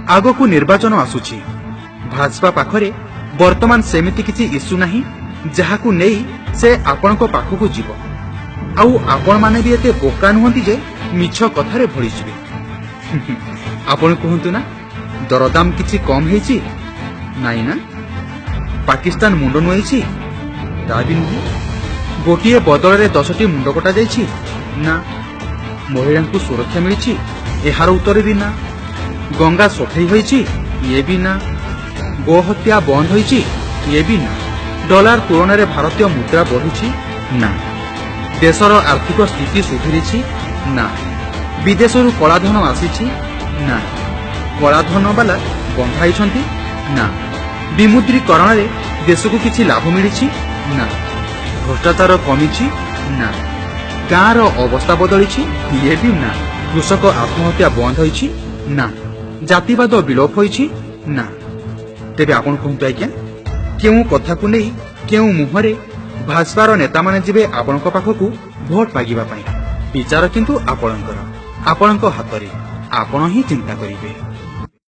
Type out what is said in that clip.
ଆଗକୁ ନିର୍ବାଚନ ଆସୁଛି। ଭାଜପା ପାଖରେ ବର୍ତ୍ତମାନ ସେମିତି କିଛି ଇସ୍ୟୁ ନାହିଁ, ଯାହାକୁ ନେଇ ସେ ଆପଣଙ୍କ ପାଖକୁ ଯିବ। ଆଉ ଆପଣମାନେ ବି ଏତେ ବୋକା ନୁହନ୍ତି ଯେ ମିଛ କଥାରେ ଭଳିଯିବେ। ଆପଣ କୁହନ୍ତୁ ନା, ଦରଦାମ କିଛି କମ ହେଇଛି? ନାଇଁ ନା? ପାକିସ୍ତାନ ମୁଣ୍ଡ ନୁଆଇଛି? ତା ବି ନୁହେଁ। ଗୋଟିଏ ବଦଳରେ 10ଟି ମୁଣ୍ଡ କଟାଯାଇଛି? ନା। ମହିଳାଙ୍କୁ ସୁରକ୍ଷା ମିଳିଛି? ଏହାର ଉତ୍ତର ବି ନା। ଗଙ୍ଗା ସଫେଇ ହୋଇଛି? ଇଏ ବି ନା। ଗୋହତ୍ୟା ବନ୍ଦ ହୋଇଛି? ଇଏ ବି ନା। ଡଲାର ତୁଳନାରେ ଭାରତୀୟ ମୁଦ୍ରା ବଢିଛି? ନା। ଦେଶର ଆର୍ଥିକ ସ୍ଥିତି ସୁଧୁରିଛି? ନା। ବିଦେଶରୁ କଳାଧନ ଆସିଛି? ନା। କଳାଧନ ବାଲା ବନ୍ଧା ହେଇଛନ୍ତି? ନା। ବିମୁଦ୍ରୀକରଣରେ ଦେଶକୁ କିଛି ଲାଭ ମିଳିଛି? ନା। ଭ୍ରଷ୍ଟାଚାର କମିଛି? ନା। ଗାଁର ଅବସ୍ଥା ବଦଳିଛି? ଇଏ ବି ନା। କୃଷକ ଆତ୍ମହତ୍ୟା ବନ୍ଦ ହୋଇଛି? ନା। ଜାତିବାଦ ବିଲୋପ ହୋଇଛି? ନା। ତେବେ ଆପଣ କୁହନ୍ତୁ ଆଜ୍ଞା, କେଉଁ କଥାକୁ ନେଇ, କେଉଁ ମୁହଁରେ ଭାଜପାର ନେତାମାନେ ଯିବେ ଆପଣଙ୍କ ପାଖକୁ ଭୋଟ ମାଗିବା ପାଇଁ? ବିଚାର କିନ୍ତୁ ଆପଣଙ୍କର, ଆପଣଙ୍କ ହାତରେ। ଆପଣ ହିଁ ଚିନ୍ତା କରିବେ।